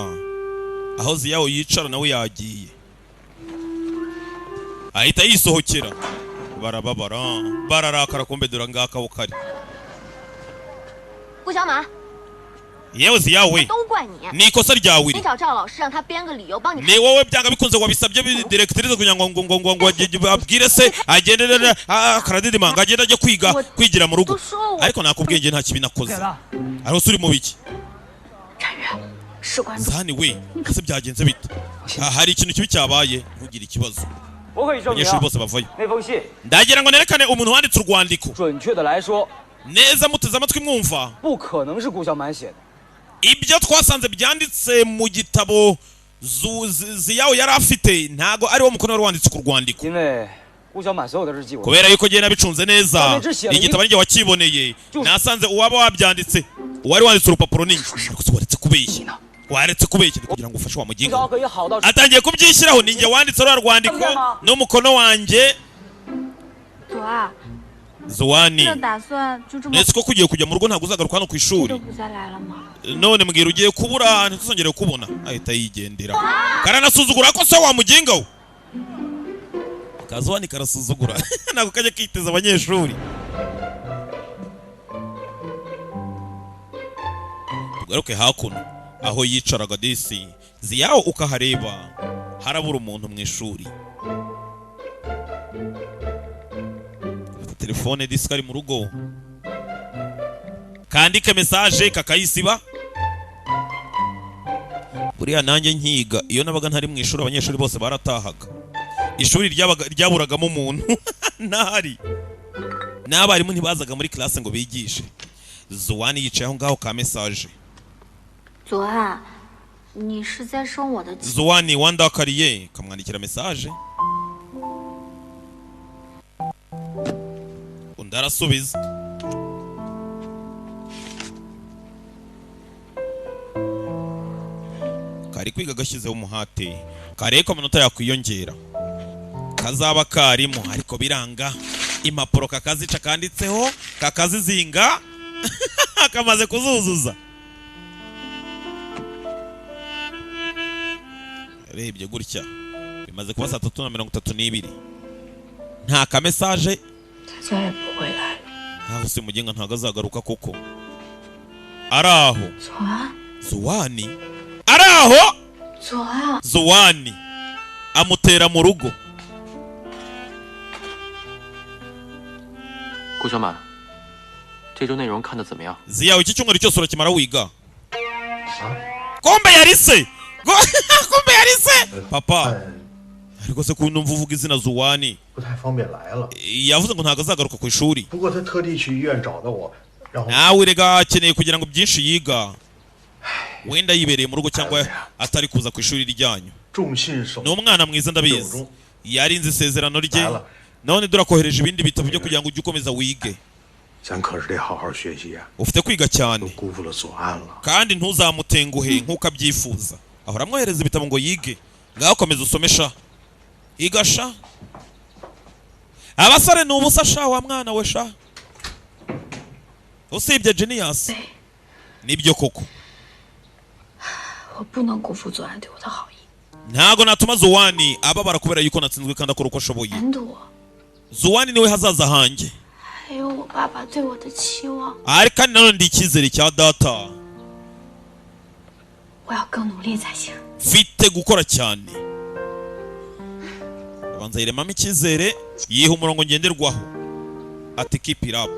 aho Ziyawo yicara nawe yagiye, ahita yisohokera. Barababara bararakara, kumbe dore ngaka kari 顾小满， Yewe Ziyawe, 都怪你。 ni ikosa ryawe 你 iri. 找赵老师让他编个理由帮你。 Ni wowe byanga bikunze wabisabye directrice kugira ngo abwire se agende akaradidimanga agende ajye kwiga kwigira mu rugo, ariko nakubwiye nge nta kibi nakoze. Ariko se uri mu biki? 展宇，事关重 Zani we, ese byagenze bite? Ah, hari ikintu kibi cyabaye, ntugire ikibazo. 我可以证明 Abanyeshuri 啊 bose bavayo. 那封信 Ndagira ngo nerekane umuntu wanditse urwandiko 准确的来说， neza, muteze amatwi mwumva. 不可能是顾小满写的。 Ibyo twasanze byanditse mu gitabo Ziyawe yari afite ntago ari wo mukono wari wanditse ku rwandiko. 因为顾小满所有的日记我 Kubera yuko ngiye nabicunze neza, igitabo ninjye wakiboneye, nasanze uwaba wabyanditse uwari wanditse urupapuro ninjye. Ariko se waretse kubeshya, waretse kubeshya kugira ngo ufashe wa 至 mugingo. 少可以好到 Atangiye kubyishyiraho, ninjye wanditse ruriya rwandiko n'umukono wanjye. 左啊， Zuwani, 这打算就这么 netse ko kugiye kujya mu rugo ntabwo uzagaruka hano ku ishuri? 就不再来了吗？ None mbwira, ugiye kubura ntituzongere kubona. Ahita yigendera. Karanasuzugura ko se wa muginga we kazuwani karasuzugura, ntabwo kajya kiteza abanyeshuri. Tugaruke hakuno aho yicaraga disi Ziyawo, ukahareba harabura umuntu mu ishuri. Afite telefone disi kari mu rugo, kandike message kakayisiba. Buriya nanjye nkiga, iyo nabaga ntari mu ishuri abanyeshuri bose baratahaga, ishuri ryaburagamo umuntu ntahari, n'abarimu ntibazaga muri classe ngo bigishe. Zuwani yicaye aho ngaho ka message. 左啊，你是在生我的气？ Zuwani wandakariye, kamwandikira message, undi arasubiza. Kari kwiga gashyizeho umuhate, karebe ko amanota yakwiyongera, kazaba karimo, ariko biranga. Impapuro kakazica kanditseho kakazizinga, kamaze kuzuzuza. Arebye gutya bimaze kuba 3:32, nta ka message. 他再也不会来了。 Ntaho se mugenga ntago azagaruka koko. Araho 左啊， Zuwani araho. 左啊， Zuwani amutera mu rugo. 顾小满，这周内容看的怎么样？ Ziyawe, iki cyumweru cyose urakimara wiga? Kombe yari se, kombe yari se papa. Ariko se ko numva uvuga izina Zuwani? 不太方便来了。 Yavuze ngo ntago azagaruka ku ishuri. 不过他特地去医院找的我，然后 Nawe rega akeneye kugira ngo byinshi yiga, wenda yibereye mu rugo cyangwa atari kuza ku ishuri ryanyu. 重信守 Ni umwana mwiza ndabizi, yarinze isezerano rye. None durakohereje ibindi bitabo byo kugira ngo ujye ukomeza wige. 咱可是得好好学习呀、 Ufite kwiga cyane 辜负了左岸了。 kandi ntuzamutenguhe nk'uko abyifuza. Ahora amwohereza ibitabo ngo yige. Ngaho komeza usome sha, iga sha. Abasore ni ubusa sha wa mwana we sha, usibye genius. Nibyo koko. 我不能辜负左岸对我的好意。 Ntago natuma Zuwani ababara kubera yuko natsinzwe kandi akora uko ashoboye. 前途， Zuwani niwe hazaza hanjye, 还有我爸爸对我的期望， ariko kandi nanone ndi icyizere cya data. 我要更努力才行。 Mfite gukora cyane. Abanza yiremamo icyizere, yiha umurongo ngenderwaho, ati keep it up,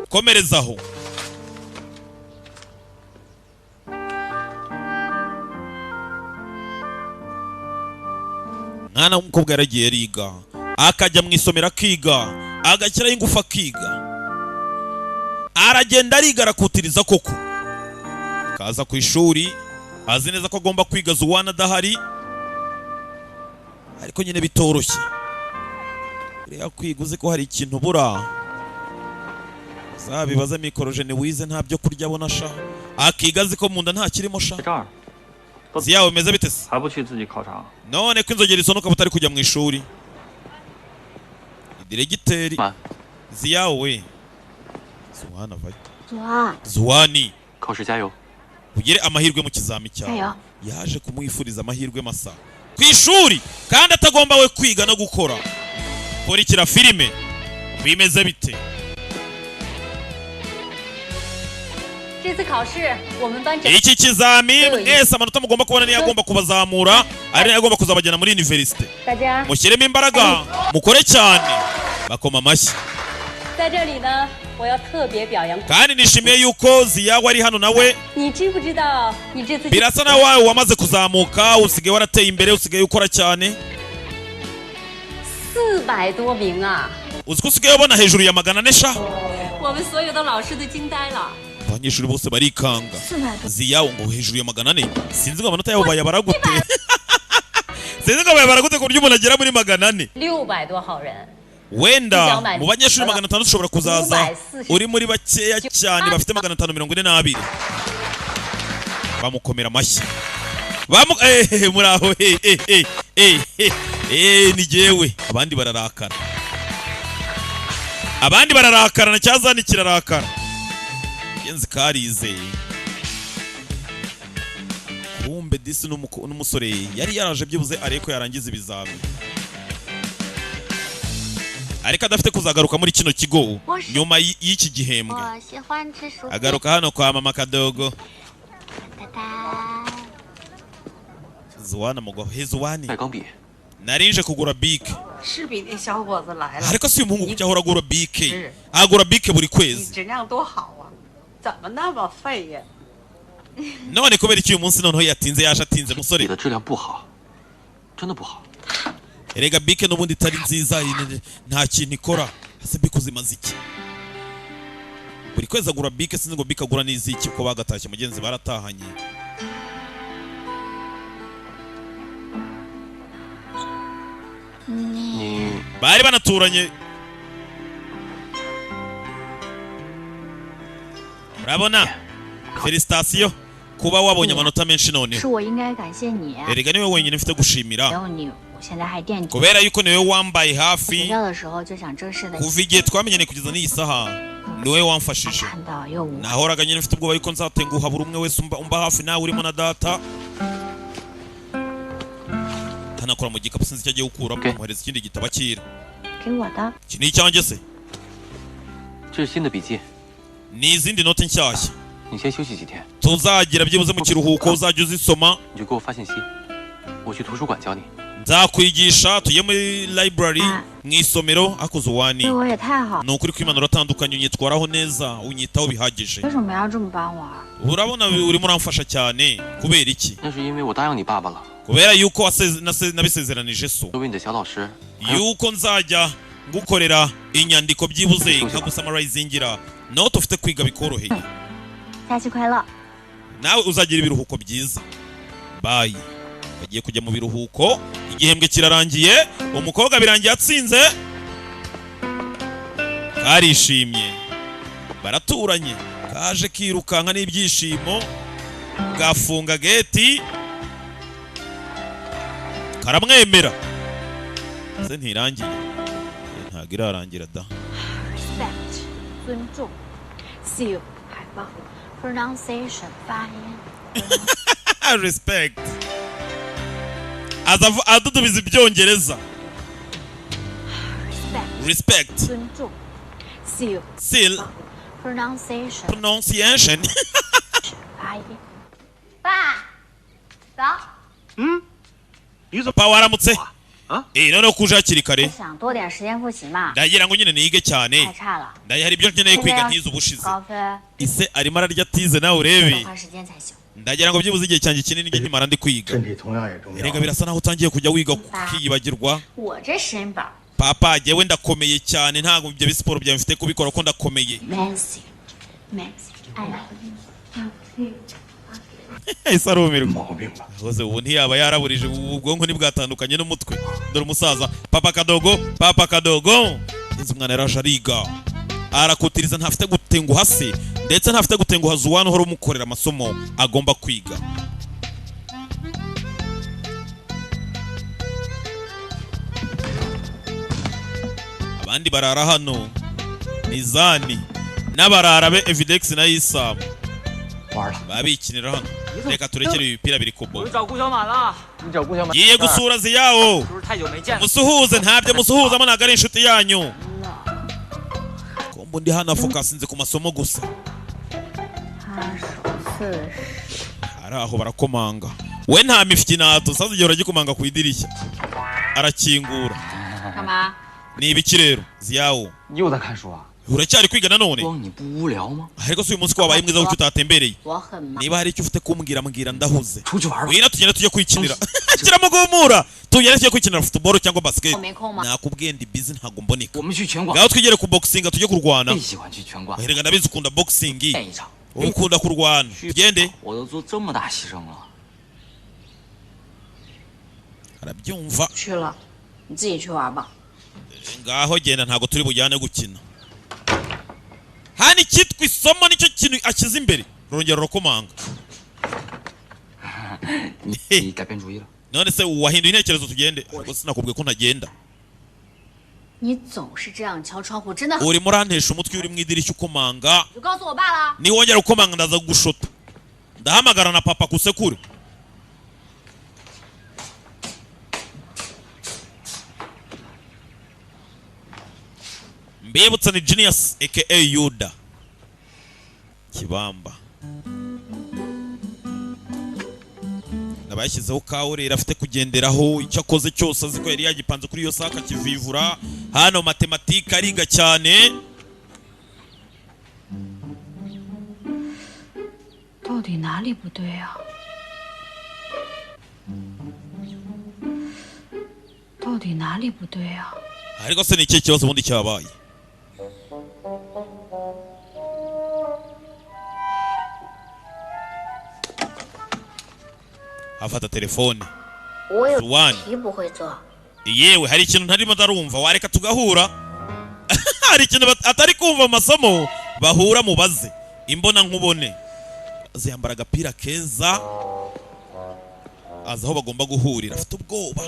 komerezaho. Mwana w'umukobwa yaragiye ariga, akajya mu isomero akiga, agashyiraho ingufu akiga, aragenda ariga arakutiriza koko. Kaza ku ishuri azi neza ko agomba kwiga Zuwana adahari, ariko nyine bitoroshye. Buriya kwiga uzi ko hari ikintu ubura, uzabibaze mikorojene wize nta byo kurya abona sha, akiga azi ko mu nda nta kirimo sha. Ziyawe bimeze bite se? 还不去自己考场？ None ko inzogera isona ukaba utari kujya mu ishuri? Diregiteri Ziyawe, Zuwana vayo. 左岸， Zuwani, 考试加油！ ugire amahirwe mu kizami cyawe. 加油！ Yaje kumwifuriza amahirwe masa ku ishuri kandi atagomba we kwiga no gukora. Kurikira filime bimeze bite? 这次考试我们班整 Iki kizami mwese amanota mugomba kubona niyo agomba kubazamura, ari nayo agomba kuzabajyana muri universite. 大家 Mushyiremo imbaraga, mukore cyane. Bakoma amashyi. 在这里呢，我要特别表扬 Kandi nishimiye yuko Ziyawe ari hano nawe. 你，知不知道你这次 Birasa nawe wawe wamaze kuzamuka, usigaye warateye imbere, usigaye ukora cyane. 400多名啊！ Uzi ko usigaye ubona hejuru ya 400 sha. 我们所有的老师都惊呆了。 Abanyeshuri bose barikanga. Ziyawe ngo hejuru ya 400, sinzi ngo amanota yabo bayabara gute. Sinzi ngo bayabara gute ku buryo umuntu agera muri 400. 600多号人， Wenda mu banyeshuri 500 ushobora kuzaza uri muri bakeya cyane bafite 542. Bamukomera amashyi. Muri aho ni jyewe. Abandi bararakara. Abandi bararakara na cyazani kirarakara. Yenzi karize. Kumbe disi n'umusore yari yaraje byibuze ariko yarangiza ibizami. Ariko adafite kuzagaruka muri kino kigo nyuma y'iki gihembwe. Agaruka hano kwa mama Kadogo. Zuwana mugwa hezuwani. Narinje kugura bike. 是比那小伙子来了。 Ariko si umuhungu kuki ahora agura bike? Agura bike buri 你 kwezi. 质量多好啊，怎么那么废呀？ None kubera iki uyu munsi noneho yatinze yaje atinze musore? Erega bike n'ubundi itari nziza nta kintu ikora. Ese bike uzimaze iki? Buri kwezi agura bike, sinzi ngo bike agura n'iziki uko bagatashye mugenzi baratahanye. Bari banaturanye. Urabona? Felicitation kuba wabonye amanota menshi none. 是我应该感谢你。 Erega niwe wenyine mfite gushimira. 没有你，我现在还惦记。 Kubera yuko niwe wambaye 学 hafi 校的时候就想正式的 kuva igihe twamenyanye kugeza n'iyi saha niwe wamfashije. 看到又无 Nahoraga nyine mfite ubwoba yuko nzatenguha buri umwe wese umba hafi nawe urimo na data. Tanakora mu gikapu sinzi icyo agiye gukuramo, amuhereza ikindi gitabo akira. 给我的。 Iki ni icyanjye se? 这是新的笔记， Ni izindi note nshyashya. 你先休息几天， Tuzagira byibuze mu kiruhuko uzajya uzisoma. 你就给我发信息，我去图书馆教你。 Nzakwigisha tujye muri library mu isomero akoze uwani. 对我也太好， Ni ukuri kw'Imana uratandukanye unyitwaraho neza unyitaho bihagije. 为什么要这么帮我啊？ Urabona urimo uramfasha cyane kubera iki? 那是因为我答应你爸爸了， Kubera yuko nabisezeranije so 作为你的小老师， yuko nzajya ngukorera inyandiko byibuze nkagusamarizingira note ufite kwiga bikoroheye. 假期快乐！ Nawe uzagira ibiruhuko byiza. Bye. Bagiye kujya mu biruhuko, igihembwe kirarangiye, umukobwa birangiye atsinze. Karishimye. Baraturanye. Kaje kirukanka n'ibyishimo. Gafunga geti. Karamwemera. Se ntirangiye. Ntabwo irarangira da. Respect，尊重；seal，海报；pronunciation，发音。 Respect. Aza adudubiza ibyongereza. Respect， Respect. 尊重；seal， Seal. pronunciation， Pronunciation. 发音。爸，早。 Papa waramutse. Noneho kuje hakiri kare. 想多点时间复习嘛。 Ndagira ngo nyine nige cyane. 太差了。 Ndaye hari ibyo nkeneye kwiga ntize ubushize. 高分。 Ise arimo ararya atize nawe urebe. 花时间才行。 Ndagira ngo byibuze igihe cyanjye kinini njye nkimara ndi kwiga. Erega birasa naho utangiye kujya wiga ukiyibagirwa. 我这身板 Papa jyewe ndakomeye cyane ntabwo ibyo bisiporo byawe mfite kubikora ko ndakomeye. ，Nancy，Nancy，哎呀， Ese arumirwa. Rwose ubu ntiyaba yaraburije ubu ubwonko ntibwatandukanye n'umutwe. Dore umusaza Papa Kadogo, Papa Kadogo. Inzu umwana yaraje ariga. Arakutiriza ntafite gutenguha se ndetse ntafite gutenguha Zuwani uhora umukorera amasomo agomba kwiga. Abandi barara hano ni Zani n'abarara be Evidex na Isamu babikinira hano. Reka turekere ibi bipira biri kubo. 我去找顾小满了。你找顾小满 Ngiye gusura Ziyawo. 是不是太久没见了？ Musuhuze ntabyo musuhuzamo ntabwo ari inshuti yanyu. Kombo ndi hano afokasinze ku masomo gusa. 25、40。 Ari aho barakomanga, we nta mifyinato sasa igihe uragikomanga ku idirishya arakingura. 干嘛？ Ni ibiki rero ziyawo? 又在看书啊？ Uracyari kwiga nanone? 光你不无聊吗？ Ariko si uyu munsi ko wabaye mwiza kuko utatembereye? 我很忙。 Niba hari icyo ufite kumbwira mbwira, ndahuze. Ngwino tugende tujye kwikinira, kiramugumura, tugende tujye kwikinira football cyangwa basket. 我没空吗？ Nakubwiye ndi busy, ntabwo mboneka. 我们去拳馆。 Ngaho twigere ku boxing, tujye kurwana. 最喜欢去拳馆。 Erega ndabizi ukunda boxing, 练一场。 ukunda kurwana, tugende. 我都做这么大牺牲了， Arabyumva. 去了，你自己去玩吧。 Ngaho genda, ntabwo turi bujyane gukina. Hano icyitwa isomo nicyo kintu ashyize imbere. Rongera rurakomanga. 你改变主意了？ None se wahinduye intekerezo tugende? Ariko sinakubwiye ko ntagenda. 你总是这样敲窗户，真的很。 Urimo urantesha umutwe, uri mu idirishya ukomanga. 就告诉我爸了。 Niwongera gukomanga ndaza kugushota, ndahamagara na papa kusekure. Mbibutsa ni Genius aka Yuda Kibamba. Nabayashyizeho kawurera afite kugenderaho, icyo akoze cyose azi ko yari yagipanze kuri iyo saka akivivura. Hano matematike ariga cyane. 到底哪里不对啊？到底哪里不对啊？ Ariko se ni ikihe kibazo ubundi cyabaye? Afata telefone. 我有 Zuwani. 题不会做， Yewe, hari ikintu ntarimo ndarumva, wareka tugahura? Hari ikintu atari kumva mu masomo, bahura mubaze imbona nkubone. Aza yambara agapira keza, aza aho bagomba guhurira afite ubwoba.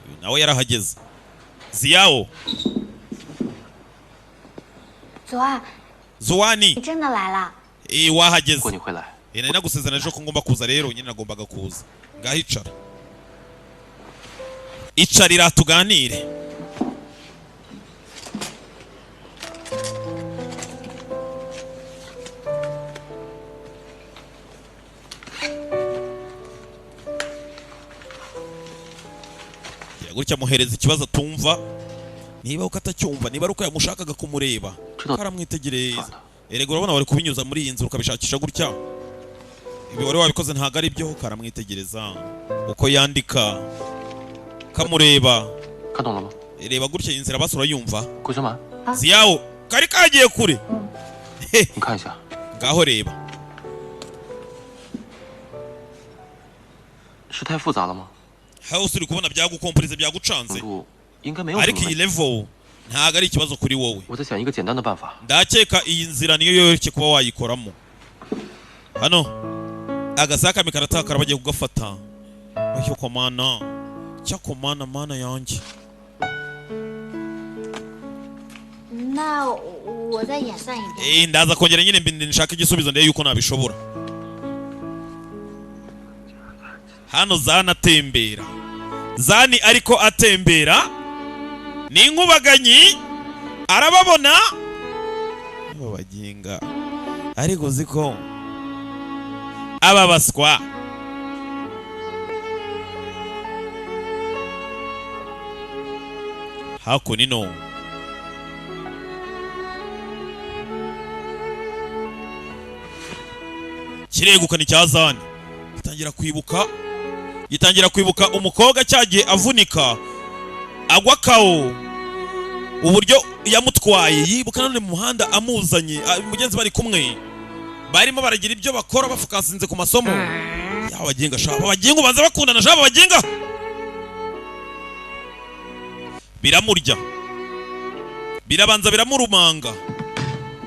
Uyu nawe yarahageze, ziyawo. 左岸， Zuwani. 你真的来了？ Eh, wahageze. Eh, nari nagusezerana ejo ko ngomba kuza, rero nyine nagombaga kuza. Ngaho icara, icarira tuganire. Gira gutya amuhereza ikibazo atumva, niba uko atacyumva, niba ari uko yamushakaga kumureba, aramwitegereza. Erega urabona wari kubinyuza muri iyi nzira ukabishakisha gutya, ibi wari wabikoze ntabwo ari byo. Karamwitegereza uko yandika, kamureba. 看懂了吗？ Reba gutya iyi nzira basi urayumva? 顾小满， Ziyawo kari kagiye kure. 你看一下， Ngaho reba. 是太复杂了吗？ Hose uri kubona byagukompurize, byagucanze. 程度应该没有什 Ariko 么 iyi 问题。 level ntabwo ari ikibazo kuri wowe. 我在想一个简单的办法， Ndakeka iyi nzira niyo yoroshye kuba wayikoramo. Hano agasakame karatakara, bagiye kugafata. Oyo komana, cyakomana mana yanjye. 那我再演算一遍。 Eh, ndaza kongera nyine nshaka igisubizo ndebe yuko nabishobora. Hano zanatembera zani, ariko atembera ni inkubaganyi, arababona babaginga. Ariko uzi ko aba baswa hakuno ino kiregukana icya zani, gitangira kwibuka, gitangira kwibuka umukobwa cyagiye avunika agwa kawo, uburyo yamutwaye. Yibuka none mu muhanda amuzanye, mugenzi bari kumwe, barimo baragira ibyo bakora bafukasinze ku masomo. Yabaginga sha, abaginga ubanza bakundana sha, abaginga biramurya, birabanza biramurumanga.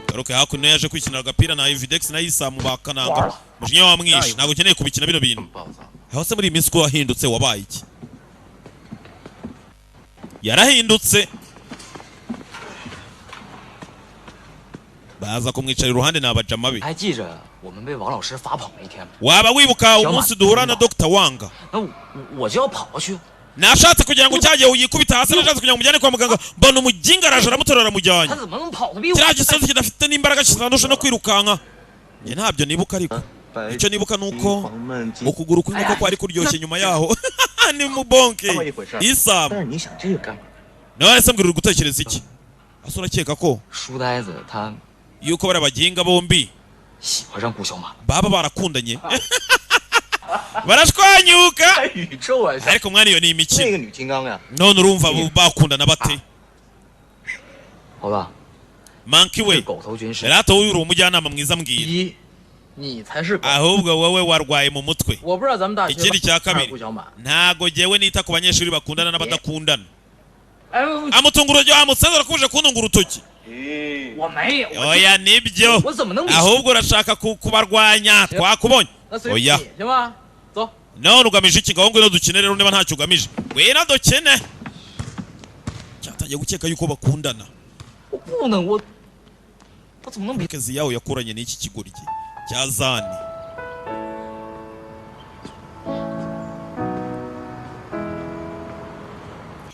Garuke hakuno yaje kwikinira agapira na Evidex na Isamu bakananga. Mujinya wamwishe, ntabwo ukeneye kubikina bino bintu. Aho se muri iyi minsi ko wahindutse, wabaye iki? Yarahindutse. Baza kumwicara iruhande ni abajama be. 还记着我们被王老师罚跑那天吗？ Waba wibuka umunsi duhura na Dr. Wanga? 那我就要跑过去。Nashatse kugira ngo cyagiye uyikubita hasi, nashatse kugira ngo umujyane kwa muganga, mbona umuginga araje aramuterura aramujyanye. 他怎么能跑得比我？ Kiriya gisozi kidafite n'imbaraga kitandusha no kwirukanka. Njye ntabyo nibuka, ariko icyo nibuka ni uko ukuguru kw'inkoko kwari kuryoshye nyuma yaho ni mu bonke 那么一回事儿。 Isam. 但是你想这个干嘛？ None se mbwira, uri gutekereza iki? Ase urakeka ko 书呆子他 yuko bari abaginga bombi 喜欢上顾小满了？ baba barakundanye barashwanyuka? 宇宙玩笑。 Ariko mwana, iyo ni 那 imikino. 个女金刚呀， None urumva bo bakundana bate? 好吧， Monkey we, 狗头军师， rata wowe uri umujyanama mwiza, mbwira. 一，你才是狗。 Ahubwo wowe warwaye mu mutwe. 我不知道咱们大学 Ikindi cya 还是 kabiri, 顾小满。 ntago jyewe nita ku banyeshuri bakundana n'abadakundana. 哎，我 Amutunga urutoki, amusenze urakubuje kuntunga urutoki. 我没有， Oya, nibyo. 我怎么能比？ Ahubwo urashaka kubarwanya, twakubonye. 那随 Oya. 便你行吧？走， None ugamije iki? Ngaho ngwino dukine rero, niba ntacyo ugamije ngwino dukine. Cyatangiye gukeka yuko bakundana. 我不能，我怎么能比？ Kezi yawe yakuranye n'iki kigoryi cya zani.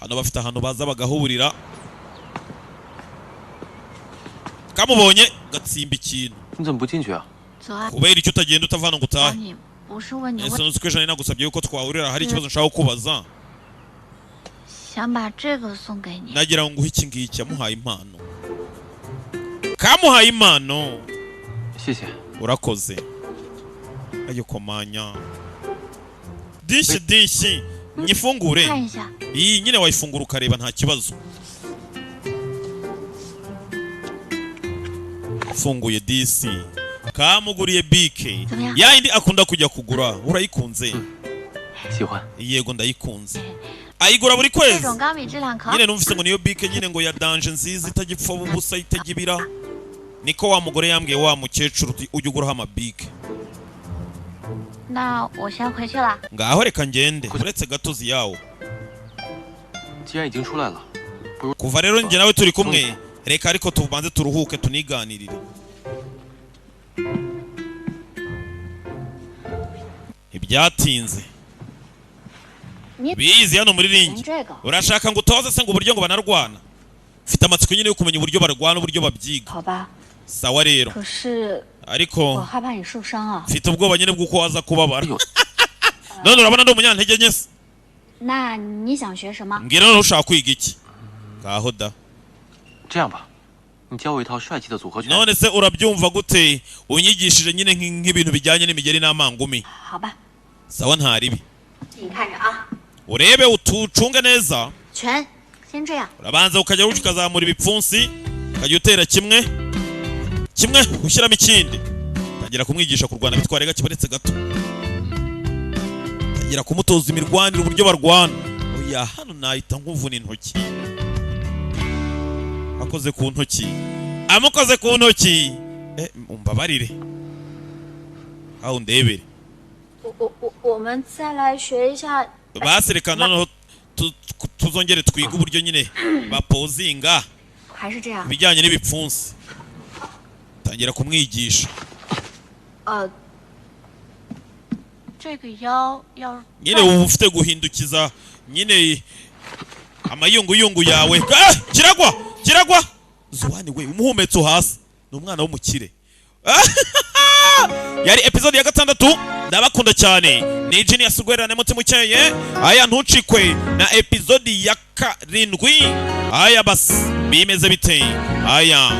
Hano bafite ahantu baza bagahurira, kamubonye gatsimba ikintu. 你怎么不进去啊？ 左安， Kubera icyo utagenda utavana ngo 找 utahe? 你不是问你 Ese 问， ntuzi ko ejo nari nagusabye yuko twahurira, hari ikibazo nshaka kukubaza? 想把这个送给你。 Nagira ngo nguhe iki ngiki. Yamuhaye impano, kamuhaye impano. 谢谢。 Urakoze. Ayo komanya dishi dishi, nyifungure. 看一下， Iyi nyine wayifungura ukareba, nta kibazo. Funguye disi, kamuguriye bike ya yindi akunda kujya kugura. Urayikunze? 喜欢。 Yego, ndayikunze, ayigura buri 这 kwezi. 种钢笔质量可 Nyine numvise ngo niyo bike nyine ngo ya danger nziza itajya ipfa ubusa, itajya ibira. Niko wa mugore yambwiye, wa mukecuru uti ujya uguraho amabike. 那我先回去了。 Ngaho reka ngende. Uretse gatozi yawo. 既然已经出来了，不如 Kuva rero njye nawe turi kumwe, reka ariko tubanze turuhuke tuniganirire. Ntibyatinze 你 bizi hano muri ring. 这个 Urashaka ngo utoze se ngo uburyo ngo banarwana? Mfite amatsiko nyine yo kumenya uburyo barwana, uburyo babyiga. 好吧， Sawa rero. 可是我 Ariko 害怕你受伤啊。 mfite ubwoba nyine bw'uko waza kubabara. None urabona ndi umunyantege nke se? 那你想学什么？ Mbwira none ushaka kwiga iki? Ngaho da. 这样吧，你教我一套帅气的组合拳。 None se urabyumva gute unyigishije nyine nk'ibintu bijyanye n'imigeri n'amangumi? 好吧， Sawa, ntaribi. 你看着啊， Urebe utucunge neza. 拳先这样， Urabanza ukajya gutya, ukazamura ibipfunsi, ukajya utera kimwe kimwe, ushyiramo ikindi. Tangira kumwigisha kurwana bitwara gake, gato tangira kumutoza imirwanire, uburyo barwana. Oya, hano nahita nkuvuna intoki. Akoze ku ntoki, amukoze ku ntoki. Eh, umbabarire, aho ndebere. 我我我我们再来学一下 Basi reka noneho tuzongere twige uburyo nyine bapozinga 还是这样。 ibijyanye n'ibipfunsi. Tangira kumwigisha. 这个腰要 Nyine uba ufite guhindukiza nyine amayunguyungu yawe. Ah, kiragwa kiragwa zuwani we, umuhumetso hasi. Ni umwana w'umukire. Yari episode ya 6. Ndabakunda cyane, ni Genius Rwererane mutima ukeye. Aya, ntucikwe na episode ya 7. Aya basi, bimeze bite? Aya.